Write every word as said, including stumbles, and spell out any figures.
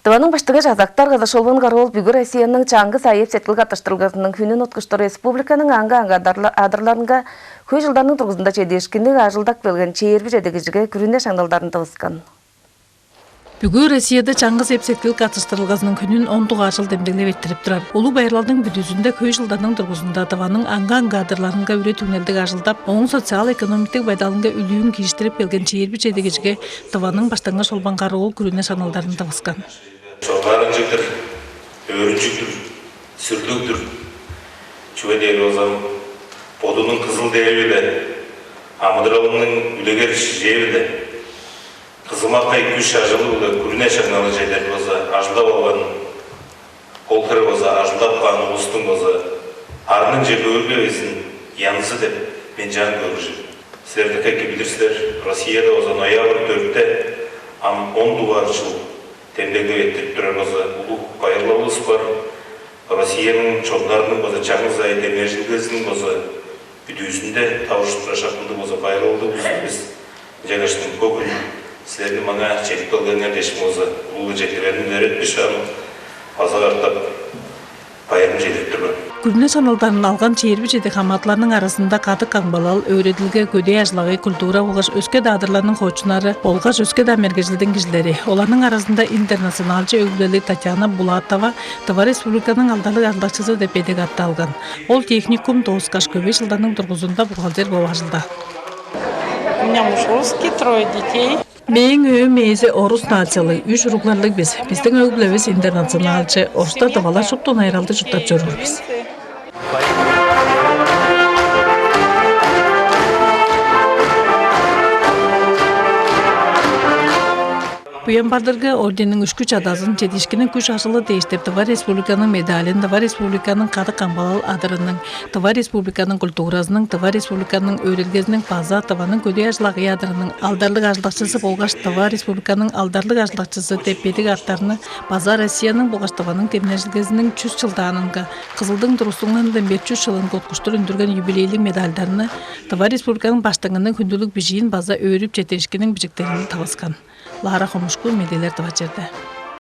Тываның баштыңы Чазактар Кадышолбан Караоол бүгү Россияның чаңгыс айып сеткил каттыштырылгазының хүнүн уткуштур республиканың аңга-аңга адырларынга хөй жылдарның тургузунда чедиишкинниг ажылдап келген чээрби чеди кижиге күрүне шаңналдарын тывыскан. Бүгү Россияда чаңгыс эп-сеткил катыштырылгазының хүнүн он дугаар чыл демдеглеп эрттирип турар. Улуг байырлалдың бүдүзүнде хөй жылдарның тургузунда Тываның аңга-аңга адырларынга үре түңнелдиг ажылдап, ооң социал-экономиктиг байдалынга үлүүн кииштирип келген чээрби чеди кижиге Тываның баштаңгы шолбан карыгул күрүне шаңналдарын тывыскан. Чоргаарынчыг-дыр, өөрүнчүг-дүр, сүрлүг-дүр. Чүге дээр болза, бодунуң кызыл дээри-биле, амыдыралының үлегер шижээ-биле, кызымаккай күш-ажылы-биле күрүне шаңналы чедер болза, ажылдап алган, ол хире болза, ажылдап каан улустуң болза, арнынче көөрге безин янзы деп мен чаан көрүжүм. Силер дыка эки билир силер, Россияда болза ноябрь дөртте ам он дугаар чыл демдеглеп эрттирип турар болза, улуг байырлалывыс бар. Россияның чоннарының болза чаңгыс ай демнежилгезиниң болза бүдүүзүнде тавышып турар шакында болза байырлалдыг бис. Ынчангаштың бо хүн силерни маңаа чедип келгениңер дээш болза, улуг четтиргеним илеретпишаан база катап байырым чедирип тур мен. Күрүне шаңналдарын алган чээрби чеди хамаатыларның аразында кадык камгалал, өөредилге, көдээ ажыл-агый, культура болгаш өске-даа адырларның хоочуннары болгаш өске-даа мергежилдиң кижилери. Оларның аразында интернационалчы өг-бүлелиг Татьяна Булатова Тыва Республиканың алдарлыг ажылдакчызы деп бедик атты алган. Ол техникум дооскаш, көбей жылдарның дургузунда бухгалтер болуп ажылда. У меня муж русский, трое детей. Мээң өөм ээзи орус нациялыг, үш уругларлыг бис. Бистиң өг-бүлевис интернационалчы, орустар, тывалар шупту найыралдыг чурттап чоруур бис. Буян-Бадыргы орденниң үшкү чадазын «Чедиишкинниг күш-ажылы» дээш деп Тыва Республиканың медалин Тыва Республиканың кадык камгалал адырының, Тыва Республиканың культуразының, Тыва Республиканың өөредилгезиниң база Тываның көдээ ажыл-агый адырының алдарлыг ажылдакчызы болгаш Тыва Республиканың алдарлыг ажылдакчызы деп бедик аттарны база Россияның болгаш Тываның демнежилгезиниң чүс чылдаанынга, Кызылдың тургустунганындан бээр чүс чылын уткуштур үндүрген юбилейлиг медальдарны, Тыва Республиканың Баштыңының хүндүлүг бижиин база өөрүп четтириишкинниң бижиктерин тывыскан. Лара Хомушку, «Медээлер Тыва Чээрби».